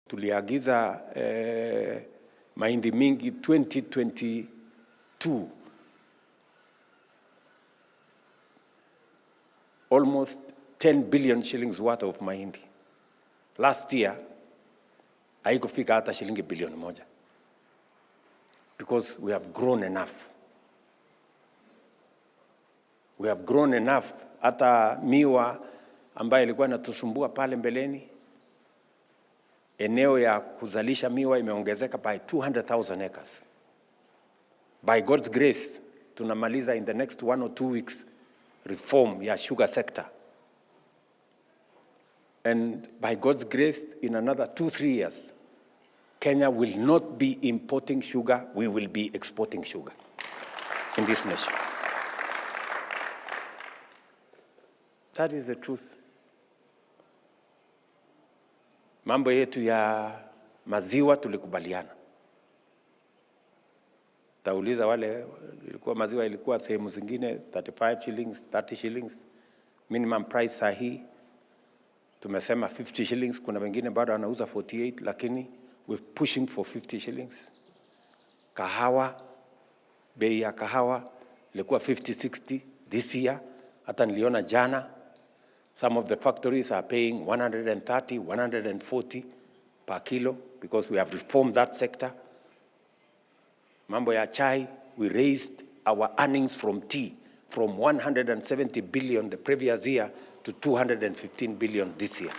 Tuliagiza mahindi mingi 2022, almost 10 billion shillings worth of mahindi. Last year haikufika hata shilingi bilioni 1 because we have grown enough. We have grown enough. Hata miwa ambayo ilikuwa inatusumbua pale mbeleni, eneo ya kuzalisha miwa imeongezeka by 200,000 acres. By God's grace, tunamaliza in the next 1 or 2 weeks reform ya sugar sector. And by God's grace, in another 2, 3 years, Kenya will not be importing sugar, we will be exporting sugar in this nation. That is the truth. Mambo yetu ya maziwa tulikubaliana. Tauliza wale ilikuwa maziwa ilikuwa sehemu zingine 35 shillings, 30 shillings minimum price sahi tumesema 50 shillings. Kuna wengine bado wanauza 48, lakini we're pushing for 50 shillings. Kahawa, bei ya kahawa ilikuwa 50 60 this year, hata niliona jana some of the factories are paying 130, 140 per kilo because we have reformed that sector. Mambo ya chai, we raised our earnings from tea from 170 billion the previous year to 215 billion this year.